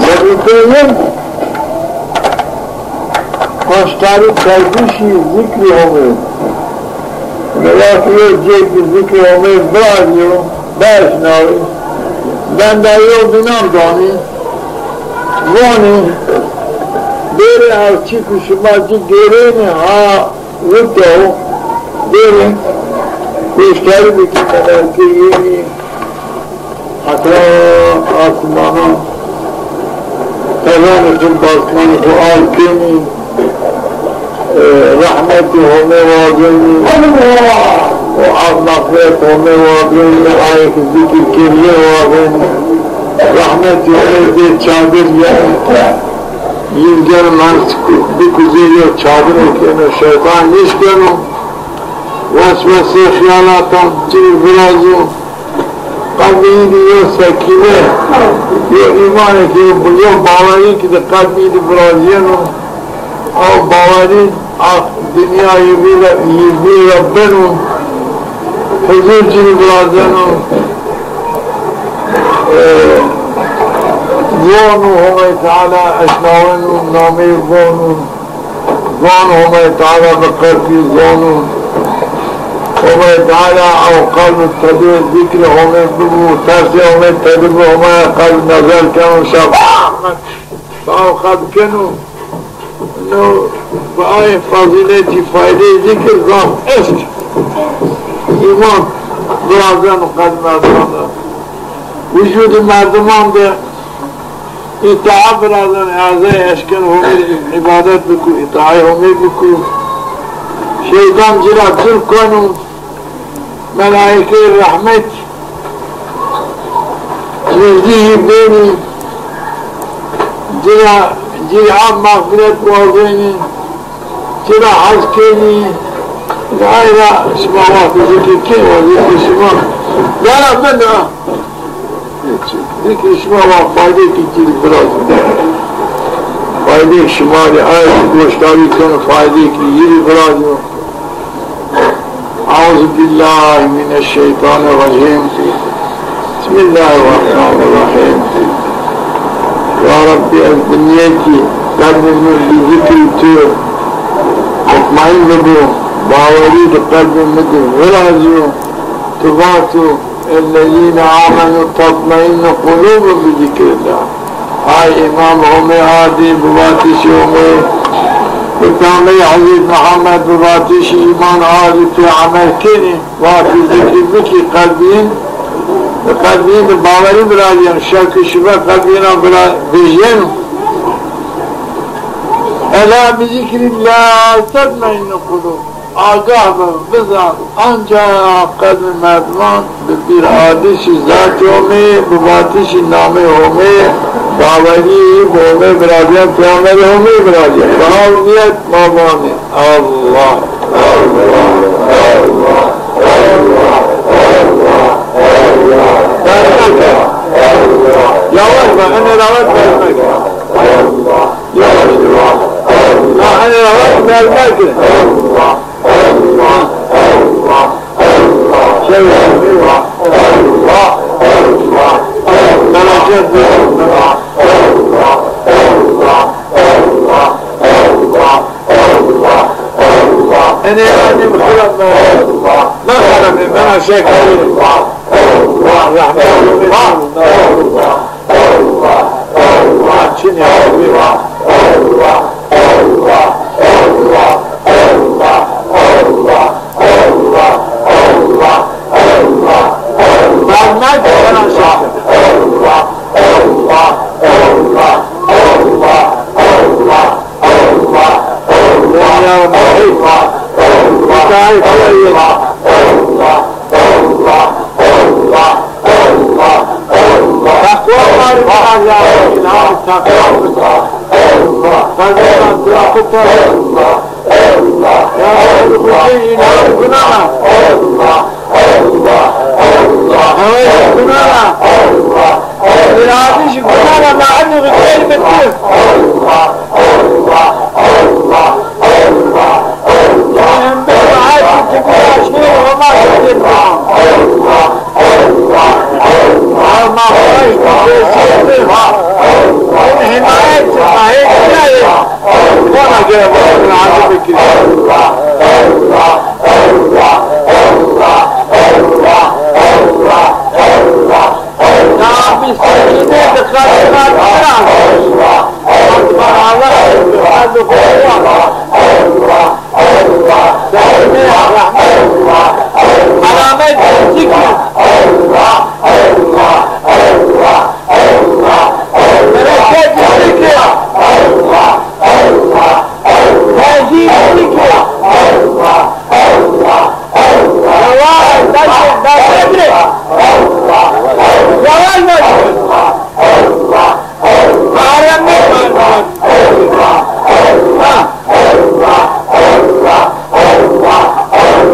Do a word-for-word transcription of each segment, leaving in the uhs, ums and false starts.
Zerrîteyên goşdarî kerdişî zikrî Homê. Wextî yo cêkî zikrî Homê birazîyo, bieşnawî. Benda yew bînan danî. Vanî, bêrê ew çî ku şima ci gêrênî ha wito, bêrê goşdarî bikî, melaîke yenî heta asmanan, perranê xo, basmanê xo al kenî, e, rehmetê Homê wazenî, û af mexfîret Homê wazenî, ayê ke zikir kerdî wazenî, rehmetê Homê dê çadir yenî, yî geno mers bikuzê yew çadirêk, êno şeytan nişkeno, weswesê xîyalatan ci rê virazîyo. Qelbê yî de yew sekîne, yew îmanêk, yew, yew bawerî ki de qelbê yî de virazîyeno, ew bawerî a dinya yî vîra, yî vîra beno, huzur ci rê virazeno. E, vono Homey Teala eşnaweno, nameyî vono. Zon Homay Teala bi qelbî zono. Homay Teala ew qelb tede zikrê Homê bibo, tersê Homê tede bi, Homay qelb nezer keno, şefqet bi ew qelb keno. No bi ay fazîletî faydeyê zikir zaf est. Îman virazeno qelb merdiman de. Vücudê merdiman de îtaa virazeno, ezayê eşkeno Homê rê îbadet biko, îtaayê Homê biko. Şeytan ci ra dûr keno, melaîkeyê rehmet nizdî yî benî, ci ra, ci rê af mexfîret wazenî. Ci ra hez kenî, ay ra şima wextê zikir kenî, wa zikir şima dara bin a. Zikir şima wa faydeyêkî ci rê virazî. Faydeyêk şima rê, ay goşdarî keno, faydeyêkî ci rê virazî. أعوذ بالله من الشيطان الرجيم. بسم الله الرحمن الرحيم. Ya Rabbî, ez bi nîyetî qelbê mi bi zikrî tu mutmaîn bibo, bawerî di qelbê mi di virazîyo. Tu vato, "Ellezîne amenû tatmaînnu qulûbuhum bi zikrîllah." Ay îman Homê ardî, bi vatişî Homê, bi peyxamberî Hezretî Muhammed, bi vatişî îman ardî, pê emel kenî, vatî zikrî bikî, qelbîn, qelbîn de bawerî virazîyeno, şek û şube qelbîna vira-, vejîyeno. Ela bi zikrîllah tatmaînnul qulûb. Agah bi, bizan, ancax qelbê merdiman bi bîrardişî zatê Homê, bi vatişî namê Homê, bawerî bi Homê virazîyen, peyxamberê Homê virazîyen. Bi ew nîyet ma vanê, Allah, Allah, Allah. Yavaş bak, enê rawet vermek. Yavaş. Ha, enê rawet vermek. Şey, bereket. Enê adî xirab me. Mexeremê, mena şekilî. Rehmet. Çin ya. Rehmet, mena şekilî. Hewayê guna ra. Îradî jî guna ra, ma eno xîyalî bitir. Hembe ma her çi ki aşkê Homa bitir. Yavaş ver.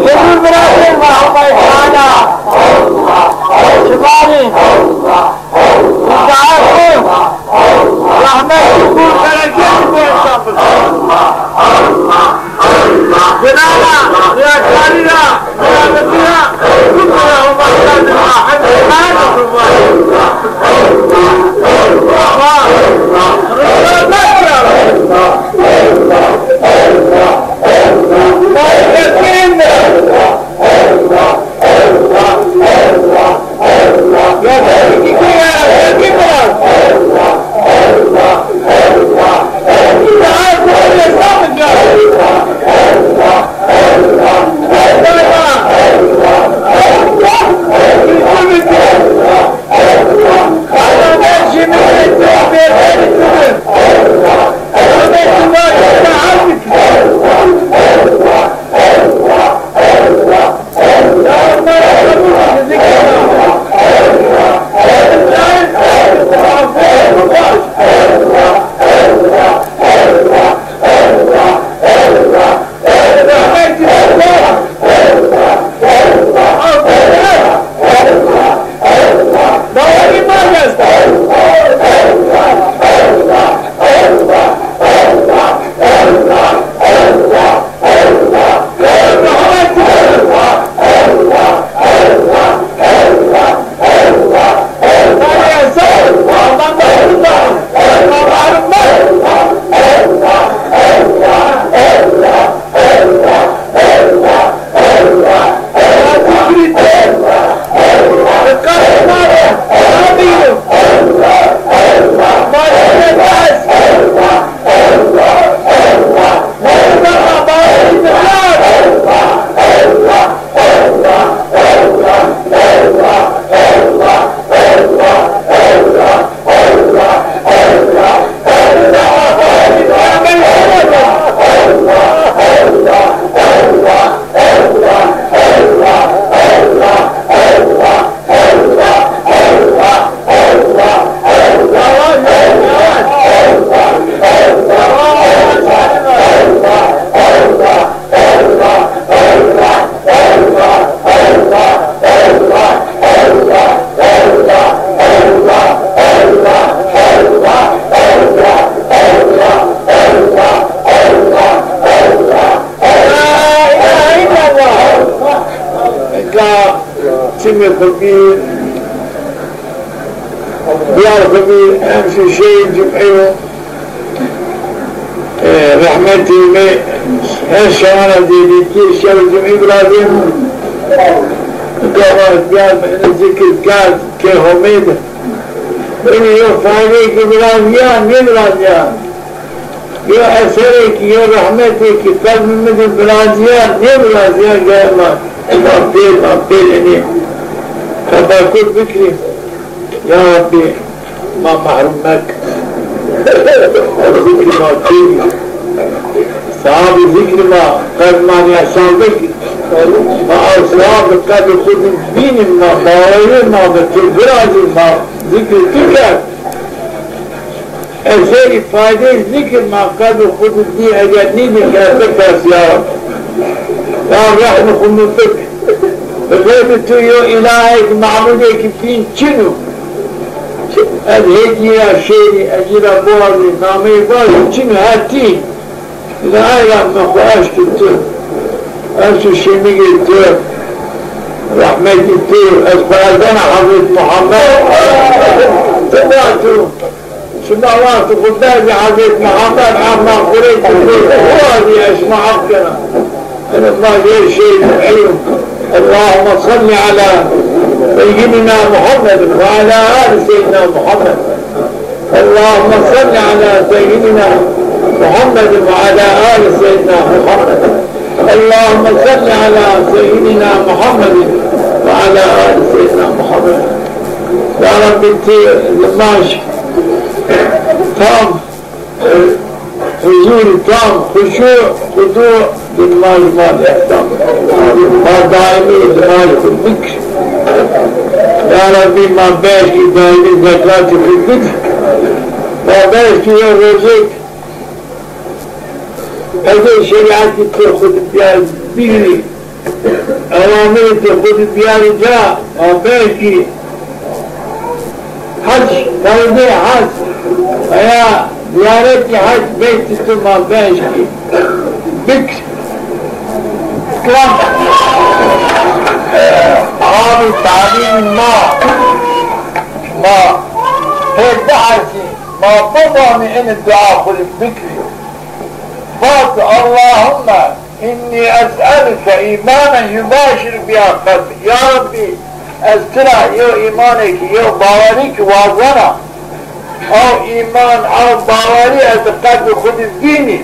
Huzur bırakın Allah'ım Teala. Şifanı. Rahmet, şükür, bereket bu yaşamımız. Cenab-ı Hak, riyakarî ra, riyakarî ra, bu kadar olmaktan bir rahmet, rahmet olsun. Vah, rızkı ya. Bereketli. Çimê xo bî, diyar xo bî, hemşî şehîd cumê yo. E, rehmetî mi her şewana zêdîtî şew cumî virazên. Gava diyar mi ini zikir kerd ke Homêd. Ini yo faydeyê ki virazîya, nêvirazîya. Yo eserê ki, yo rehmetê ki qelbê mi de virazîya, nêvirazîya, gere ma, ma pêr, ma pêr enê tefekur bikirî. Ya Rabbî, ma mehrum mek. Zikrî ma kewî. Sahabî zikrî ma qelb ma nîyaşan bikî. Ma ew sawab bi qelbê xwu de bînî, ma bawerî ma bi tu virazî, ma zikrî tu kerd. Eserî faydeyê zikir ma qelbê xwu de dî, eger nêdî kerd, bikers ya Reb. Ya rehmê xwu mi bik. Bi qeydê tu yo îlahêk, mabûdêk bîn çin o. Ez hêdî ra şêrî, ez î ra biwazî, nameyê biwazî, çin o, her tî. Îla ay ra mi xwu eşkî tu. Eşkî şêmigê tu. Rehmetî tu. Ez xwu erzena Hezret Muhammed. Ti da tu. Şima wextê xwu berdî Hezret Muhammed, ema Qureyşî xwu, xwu azî ez şima ef kena. Ene ma jê şey eyûm. اللهم صل على سيدنا محمد وعلى آل سيدنا محمد. اللهم صل على سيدنا محمد وعلى آل سيدنا محمد. اللهم صل على سيدنا محمد وعلى آل سيدنا محمد. Ya Rabbî, ti zimaş tam, e, huzur tam, huşu, hudu, Nimaj ma, ma daîmî nimaj xwu bik. Ya Rebbî, ma bieşkî daîmî zekatî xwu bid. Ma bieşkî yew rojêk ez ê şerîetî tu xwu di biyar bigirî. Ewamirî tu xwu di biyarî ca, ma bieşkî Hec, ferdê hec, veya ziyaretî hec, beytî tu ma bieşkî bik. Kilam, e, abi talîbî ma, ma pê bihesî, ma bivanî ini dua xwu rê bikirî. Vat, Allahümme, إني أسألك إيمانا يباشر بها قلبي. Ya Rebbî, ez tu ra yew îmanêkî, yew bawerîkî wazena. Ew îman, ew bawerî ez di qelbê xwu di vînî.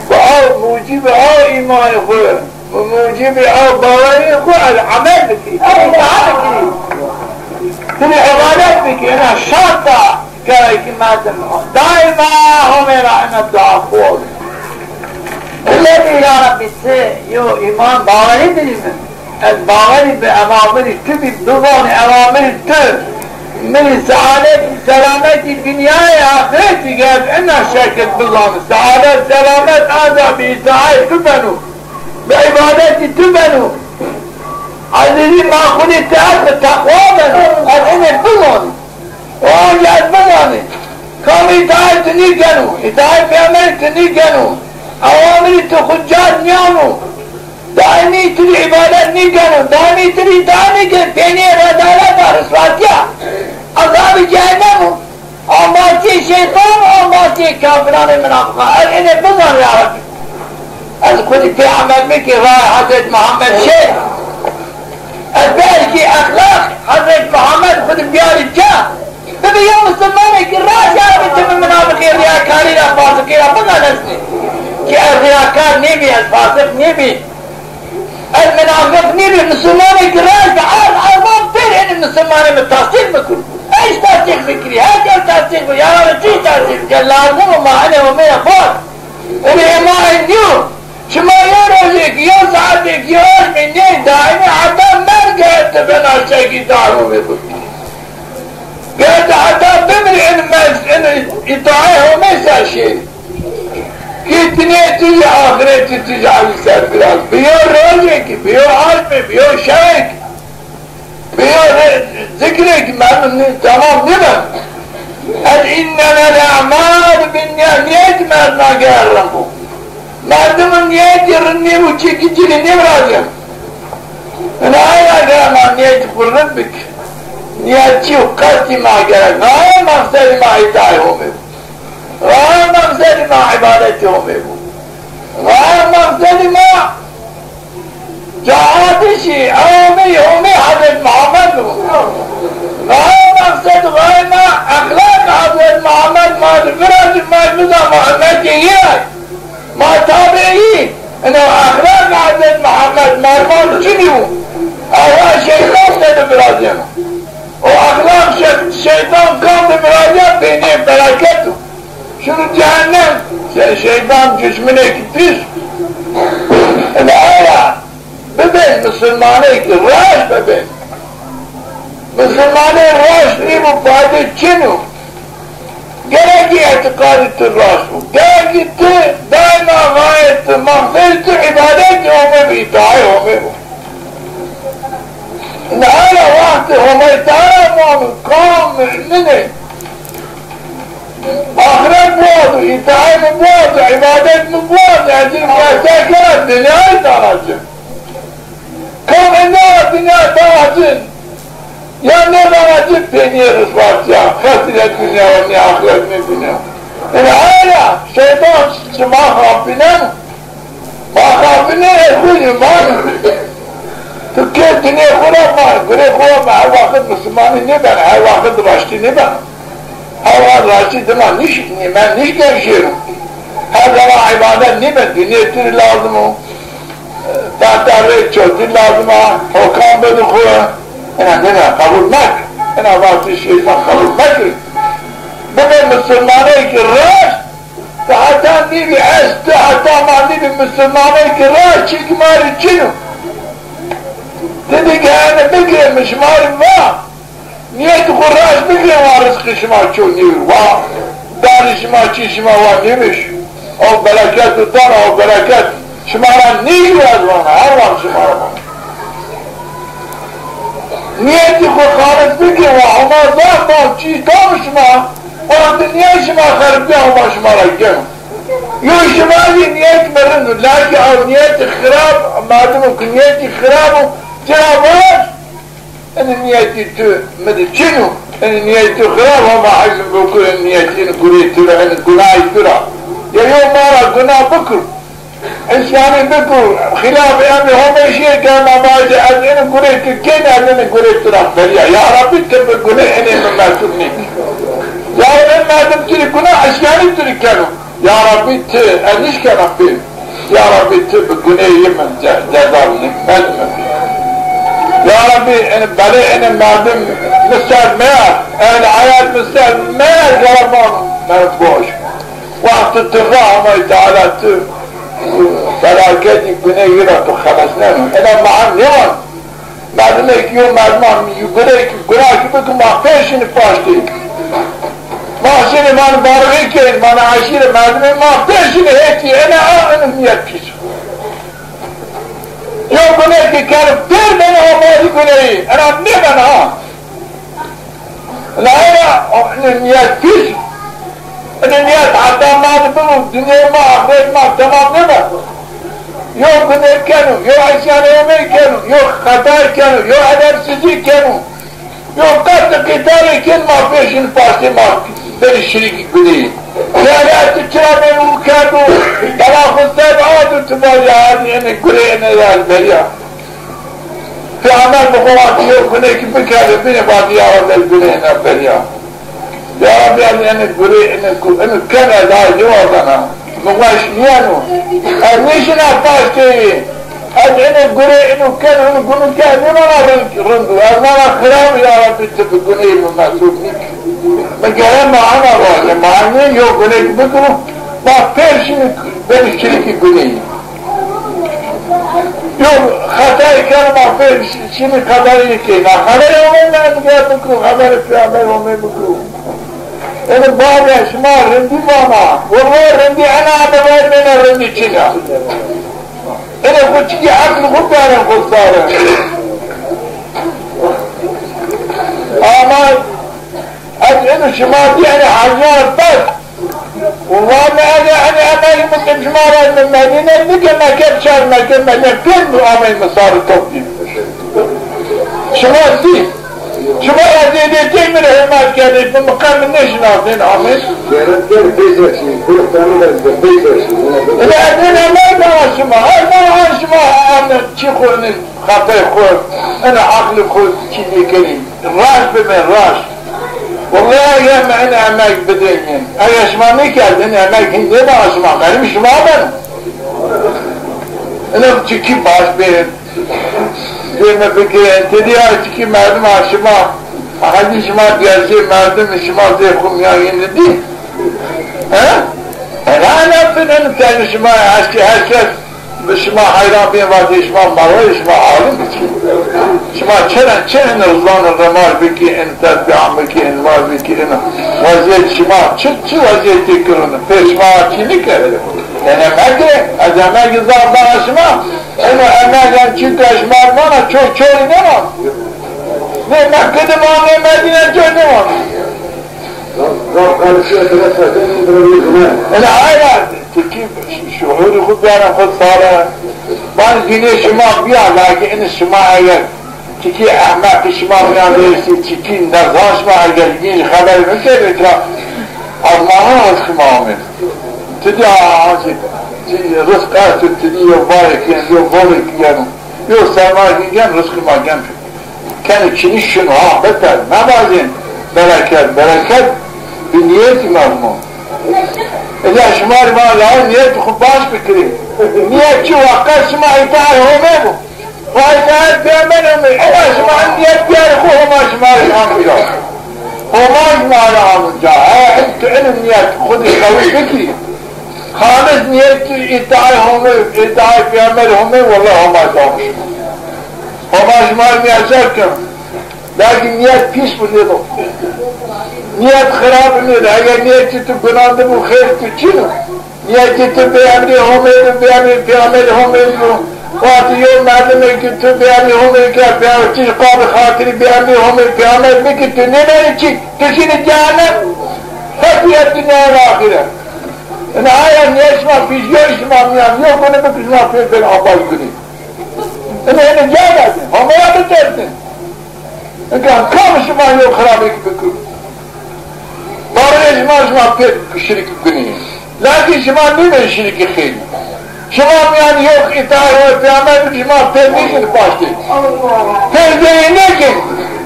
Bi ew mucîbê ew îmanê xwu, bi mucîbê ew bawerî xwu ez emel bikî, ez îtaet bikî. Tu rê îbadet bikî, ena şart a. Gerek merdim daîma Homê ra ena dua xwu. Bile bî, ya Rebbî, ti yew îman bawerî bidî mi. Ez bawerî bi ewamirî tu bî, bivanî ewamirî tu. Mi rê seadetî, selametî dinyayê axretî gerd, ena şekil bizanî. Seadet, selamet anca bi îtaayê tu beno. Bi îbadetî tu beno. Ezîzî ma xwu rê ti est bi teqwa beno. Ez enê bizanî. O anca ez bizanî. Kam îtaet tu nîkeno, îtaet pêxemberî tu nîkeno, ewamirî tu xwu ca nîyano, daîmî tu rê îbadet nîkeno, daîmî tu rê îtaet nîkeno, peynîyê rezaleta, riswatîya, ezabê cehennem o. Ambazê şeytan, ambazê kafiranê minafiqan. Ez enê bizan ya Rebbî. Ez xwu rê pê emel bikî, rayê Hezret Muhammed şêr. Ez belkî exlaq Hezret Muhammed xwu di biyarî ca. Bibi yew misilmanêkî raşt ya Rebbî, ti mi minafiqî, riyakarî ra, fasiqî ra bimelesnî. Ki ez riyakar nêbî, ez fasiq nêbî. Ez minafiq nîbî, misilmanêkî raşt bi erd erman pêr enê misilmanê mi tasdîq bikir. Eş tasdîq bikirî, her kes tasdîq bikir, ya Rebbî, çi tasdîq bikir, lazim o ma enê Homê ra bor. Enê ema en nîyo. Şima yew rojêk, yew saetêk, yew aşmê nê daîmî heta merg gere ti bena şekî daîmî bikir. Gere ti heta bimirî en merg, en îtaê Homê ser şêrî. Ki dinya tu zî, axretî tu zî Elî ser viraz. Bi yew rojêkî, bi yew aşmê, bi yew şewêk, bi yew re-, zikrêkî merdum nî-, temam nîben. El inneme le'malu binniyat, nîyetî merdima gere rind bo. Merdimî nîyetî rind nêbo, çekî ci rê nêvirazîyeno. Ina ay ra gere ma nîyetî xwu rind bik. Nîyetçî û qestî ma gerek. Gaye maqsedî ma îtaê Homê bo. Gaye maqsedî ma îbadetê Homê bo. Gaye maqsedî ma caatişî, ewamîrî Homê Hezret Muhammed bo. Gaye maqsed, gaye ma exlaq Hezret Muhammed ma di virazî, ma bizan ma ummetê yî ay. Ma tabeî, ino exlaq Hezret Muhammed merman çinî bo. Ewa şeytan tede virazîyeno. O exlaq şe-, şeytan kam de virazîya, peynîyê felaket o. Şino cehennem, se-, şeytan duşminêkî pîs. Ina ay ra bibên misilmanêkî raşt bibên. Misilmanê raşt nîbo fayde çin o. Gerekî îtîqadê tu raşt bo. Gerekî tu daîma gayet tu, maqsedê tu îbadetê Homê bo, îtaê Homê bo. Ina ay ra wextê Homay Teala vano, kam mu'minê axret biwazo, îtaê mi biwazo, îbadet mi biwazo, ez ê muesser kena dinyayî dana ci. Kam enda dinya dana ci, ya nêdana ci, peynîyê riswatîya, xesîret dinya, nê axret, nê dinya. Ina ay ra şeytan şima xapîneno. Ma xapînê, ez xwu îman. Tu kê dinê xwu ra ma, gurê xwu ra ma her wexit misilmanî nêbeno, her wexit raştî nêbeno. Her wexit raştî dima nîş-, nî-, ma nîşkên şêro. Her zaman îbadet nêbeno, dinê tu rê lazim o. Tahta rê çotî lazim a, hokam bido xwu. Ena nêbeno, qebul mek. Ena vatî şeytan qebul mekir. Bibe misilmanêkî raşt, Ti heta nîbî ez, ti heta ma nîbî misilmanêkî raşt, çîkî ma rê çin o. Ti dî ke ene bigire, mi şima rê va. Nîyetî xo raşt bigire, wa rizqê şima ço nêwir, wa darî şima çî şima wa nêmiş. Ew bereket û dana, ew bereket şima ra nêgîro, ez vana, her wan şima ra vana. Nîyetî xo xalis bigire, wa Homa zaf zaf çî dano şima, wa dinya şima xeribîya, Homa şima ra geno. Yo şima zî nîyet mi rind o, lakî ew nîyetî xirab, merdimo ke nîyetî xirab o, ci ra vaj, Enê nîyetî tu mi de çin o, enê nîyetî tu xirab, Homa hezm bikir, enê nîyetî, enê gureyê tu ra, enê gunayê tu ra. Ya yo ma ra guna bikir, îsyanî bikir, xîlafê emrê Homê şîyê ke ma vajê ez enê gureyê tu kên, ez enê gureyê tu ra berîya. Ya Rebbî, ti bi gunê enê mi mesûl nîkî. Ya enê merdim tu rê guna, îsyanî tu rê keno. Ya Rebbî, ti, ez nişkena pê. Ya Rebbî, ti bi guneyê mi ce-, ceza bidî, mezme. Ya Rebbî, enê belê enê merdim mi ser meya, ehl heyat mi ser meya, ya Rebbî, mi boş. Wextê ti ra Homay Teala ti felaketî guneyî ra tu xelesneno. Ena ma nêwan. Merdimêk yo merdima mi gunekî, gunakî bikî, ma pêr şinî paştê. Ma şinî vanî barixî kên, vanî eşîre merdimê ma pêr şinî hêtî, ena a, ena nîyet pîs. Yo gunekî keno pêr benî ha barî guneyî, ena nêbenî ha. La ena, o, ena nîyet pîs. Ena nîyet heta ma de bibo, dinyayê ma, axret ma temam nêbe. Yo gunê keno, yo îsyanê Homê keno, yo xetay keno, yo edebsizî keno, yo qetlî qîtalê kên, ma pêşîn paştê ma benî şirîkî guneyî. Yara ti çira benî û kerdo, bela xwu ser ard û ti vajî, ya Rebbî, enê gurê enê ra ez berîya. Peyxamber bi xo vatî yo gunekî bikerdê, binê vatî ya Rebbî, ez gunê enê berîya. Ya Rebbî, ez enê gurê, enê ku, enê ken ez ay nêwazena. Mi weş nîyeno. Ez nêşina paştê yê. Ez enê gurê, enê ken, enê gunu ke ez nêvana rind, rind o. Ez vana xirab o, ya Rebbî, ti bi guneyê mi mesûl nîkî. Mi gere maana vaje. Maanê yo gunekî bikiro, ma pêr şinî benî şirîkî guneyî. Yo xetayê keno ma pê şinî xeberî kê. Na xeberê Homê mi ez gere bikiro, xeberê peyxamberê Homê bikiro. Eno bavê şima rindî vana. Wellahî rindî ena ame ver mene rindî çin a. Eno xwu çikî eqlî xwu biyarên xwu sare. Ama ez eno şima dî enê hecîyan bes. Wellahî mi ege enê emegî mi tim şima ra mi Medîne nike, Mekke şer Mekke, Medîne pêr mi amey mi sarî top dî. Şima zî, şima ra zêdetî mi rê hurmet kerdê, mi, mi qe mi nêşinasnên amey. Gerek gel beyzerşî, bir tane de beyzerşî. Ila ez nê emeg dana şima, ez nana şima amey çî xwu nê. Xetay xwu, ena aqlê xwu çî nêkenî. Raşt bime, raşt. Wellahî eger mi ena emeg bidênî. Eger şima nêkerdin, emeg hîn nêbena şima. Xerîbî şima beno. Ena çikî baş bê. Dê mi bigirên. Tedî ya çikî merdim a şima. Hacî şima gerçê merdim şima zê xwu mîyan yîn dî. He? Ena ena fin ena tenî şima eşkî her kes Bi şima heyran bîn, vatê şima merwayê şima alim bikî. Şima çira, çira in rizanê remar bikî, in tesbîhan bikî, in vaj bikî, in wezîyet şima çi, çi wezîyetê kirine? Pê şima çî nîkerd? Ene mekirê, ez emegî zaf dana şima. Eno emeg en çî ke şima vana ço çorî nêman. Nê Mekke de man, nê Medîne ço nêman. Ene ayra tikî şuhurî xwu biyara xwu sare. Van dînê şima biya, lakî inî şima eger tikî ehmeqî şima biya nêrîsî, tikî nezan şima eger yîn xeber bikerê ke azmanan rizqî ma amê. Ti dî a, a, ti rizq esto, ti dî yo barê kî, yo bolê kî yeno. Yo sermayê kî gen, rizqî ma gen. Kenê çinî şino, ha, beter, mevajên bereket, bereket bi nîyetî mermo. Eda şima rê ma layê nîyetî xwu baş bikirî. Nîyet çi wa, qet şima îtaê Homê bo. Wa îtaê pêxemberê Homê. Eda şima in nîyet biyarê xwu, Homa şima rê amîra. Homa şima rê amîra. He, tu in nîyet xwu de qewî bikirî. Xalis niyetî îtaê Homê, îtaê Peyxamberê Homê, wellahî Homa danişt. Homa şima rê nîyaza ken. Lakin niyet pîs bi nêdo. Niyet xirab nêdo. Eger niyetî tu gunan de bo, xêr tu çin o. Niyetî tu bêemrê Homê bi, bêemrê Peyxamberê Homê bi. Wextî yew merdimê ki tu bêemrê Homê ke, peyxamber, tu jî qabî xatirî bêemrê Homê, Peyxamber bikî, tu nêbenî çî, tu şînî cehennem. Hepî ya dinya ve axîret. Ina aya nîye şima pîşgirê şima mîyan yo gune bikir, şima pêr pêr abaz gunî. Ina ene ca dadin, Homê ra bitersin. Nika kam şima yo xirabêk bikir? Barê şima, şima pêr şirîk gunî. Lakin şima nîbê şirîkî xêrî. Şima mîyan yo îtaê Homê Peyxamber bikir, şima pêr nîşin paştê. Pêr zerê nêkin.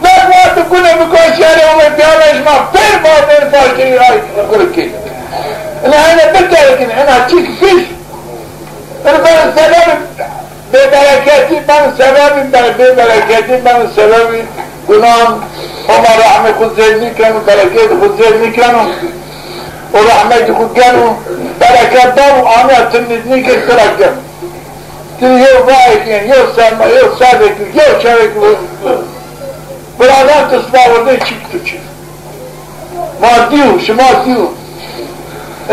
Dest wextî gune biko şerê Homê Peyxamber, şima pêr badên paştê ay qurikî. Ina ene biterkin, ina çik pîş. Ina ben sebebî bêbereketî, ben sebebî be-, bêbereketî, ben sebebî gunan. Homa rehmê xu zêd nîkeno, bereketî xu zêd nîkeno. O rehmetî xu geno, bereket dano, amiya ti nî-, nîkir ti ra geno. Ti yew rayêk yen, yew serma, yew serrêk, yew çerek. Biradan ti siba wirdê çik tu çik. Ma dîyo, şima dîyo.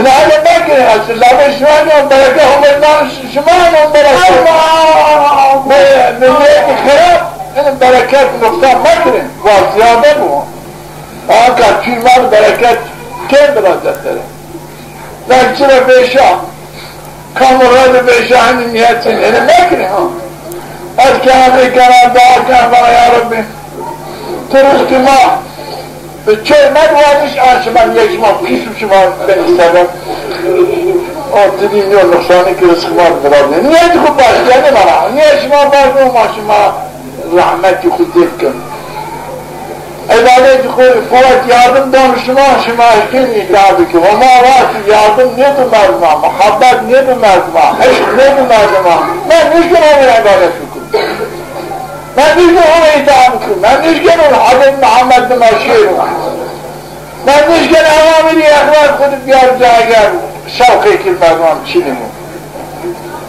Ina hele mekirin, ez labê şima nîyo, bereket Homê ma şima nîyo, bereket. Be-, milletî xirab, ina bereket nuqsan mekirin. Wa ziyade bo. Anka tî ma bereket kêm bira deftere. Lakin çira vêşa, kam ra de vêşa, henî nîyetin, henî mekinî ha. Ez kena, kena, dua kena, vana ya Rebbî, tu rizqî ma bi çer mediwanîş, a şima nîye şima pîs û şima benî sebeb. O ti dî nîyo nuqsanî ki rizqî ma biradê. Nîyetî xu baş kenî vana. Nîye şima baş bo, ma şima rehmetî xu zêd ken. Îbadetî xo rê quwet, yardim dano şima, şima eşkên îta bikî. Homa ra ki yardim nêdo merdima, muhabbet nêdo merdima, eşq nêdo merdima. Ma nêşkên Homê îbadet bikî. Ma nêşkên Homê îta bikî. Ma nêşkên Hezret Muhammed dima şêro. Ma nêşkên ewamîrî exlaq xo de biyar ca, eger şewqêkî merdiman çinî bo.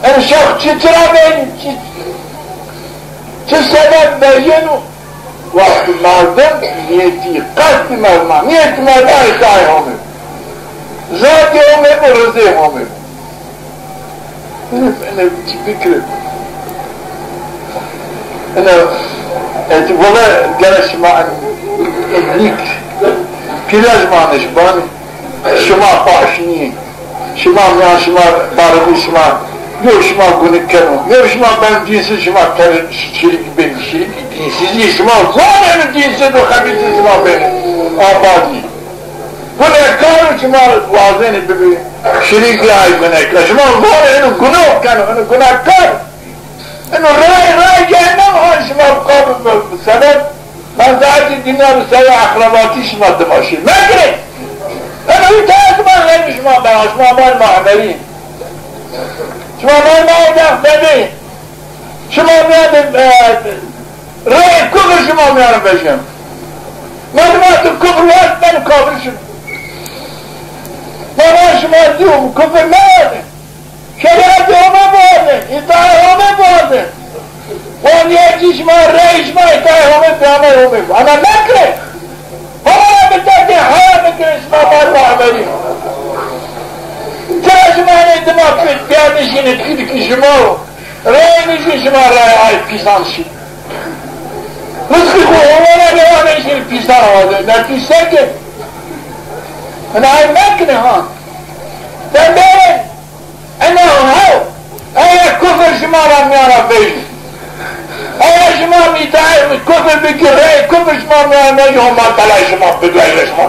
Eno şewq çi, çira bî, çi, çi sebeb vejeno? Wextî merdim nîyetî, qestî merdima, nîyetî merdima îtaê Homê bo. Zatê Homê bo, rizê Homê bo. Ene, ene çi fikir. Ene, e, ti wele gere şima en, en nîk pîrez manîş banî. Şima baş nîyê. Şima mîyan şima barixî şima, yo şima gunik keno, yo şima ben dînsiz, şima ter şirîk benî, şirîk dînsizî, şima zor eno dînsiz û xebîsî şima benî abadî. Gunekar û şima wazenî bibî şirîkî ay gunekar. Şima zor eno guno keno, eno gunekar. Eno ray, ray cehennem, ha şima bi qab bi sebeb menfaetî dinya bi serê eqrebatî şima dima şî. Megirin! Eno îta ez ma xeyrî şima ben, şima ben ma emelî. Şima ben ma ocaq bebî. Şima mîyan de, e, reyê kufr şima mîyan vejîyen. Merdima tu kufr wast ben kafir şim. Baba şima dîyo kufr mewazin. Şerîetê Homê biwazin, îtaê Homê biwazin. Wa nîyetî şima, reyê şima îtaê Homê, peyxamber Homê bo. Ama mekirin. Homa ra bitersin, haya bikirin, şima bar ma emelî. Çira şima enê dima pî-, pîya nişînî, pîlkî şima o. Reyê mi jî şima reyê ay pîsan şî. Rizqî xo Homê ra biwazin, şînî pîsan wazin. Ne pîs seke. Ina ay mekinî ha. Ben derin. Ena hew, eya kufr şima ra mîyan ra vejî. Eya şima îtaê kufr bikî, reyê kufr şima mîyan ra vejî, Homa Teala şima bigeyre şima.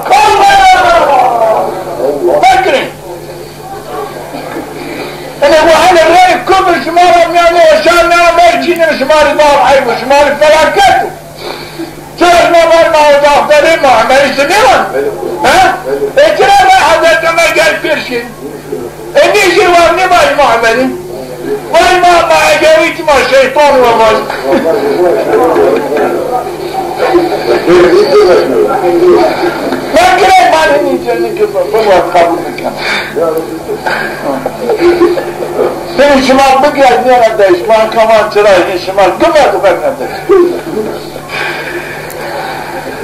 Mekirin. Ene bu hele reyê kufr şima ra mîyan ra, şima mîyan ra vejî, çînî şima rê zaf eyb o, şima rê felaket o. Çira şima bar ma ocaq bebî, ma emelî şima nêvan? He? E çira ma Hezret Omer gel pêr şî. E nîşî wan nêvaj ma emelî? Vaj ma, ma egewî, ma şeytan wa vaj. Ma kirê ma nî nîşî, nîşî. Baba qebul nikena. Seni şima bigerdîyena de, şima kaman çira, şima gibe gibe nede.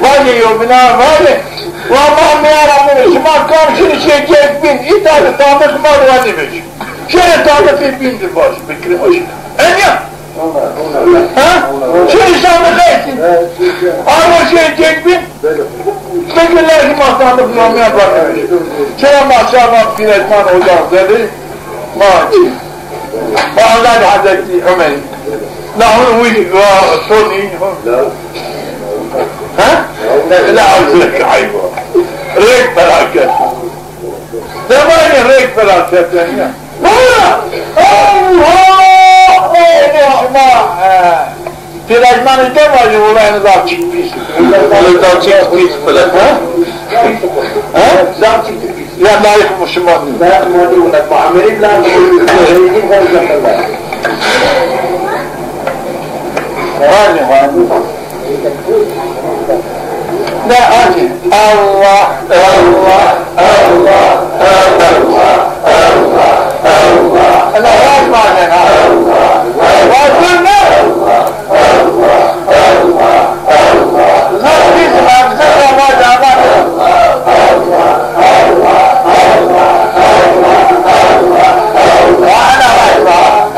Vajê yewbîna, vajê, wa ma mîyara mi rê, şima kam şinî şê cek bîn, îta de sandiq ma wa nêvejî. Şêrê sandiqê bîn de baş, bikirî baş. Enya? Ha? Şêrê sandiqê bîn. Arwa şêrê cek bîn. Peki lazim sandiq namîya bak. Çira maşallah pîrezman ocak dedi. Ma çi? Ma Hazreti Hazreti Ömer. La hunu wî wa sonî. Ha? La Hazreti aywa. Rek felaket. Zemanê rek felaket ya. Ha! Allah! Ey şima, e, pîrezmanê de vajî, wela eno zaf çik pîs. Eno zaf çik pîs felaket. Ha? Ha? Zaf çik pîs. Ya layık mı şima? Layık mı? Muamele bile. Hadi, hadi. Ne acı? Allah, Allah, Allah, Allah, Allah, Allah. Allah razı olsun. Allah, Allah, Allah. Razı olsun. Allah, Allah, Allah. Nasıl biz hamza zaman zaman. Allah, Allah, Allah, Allah, Allah. Ve ana razı olsun.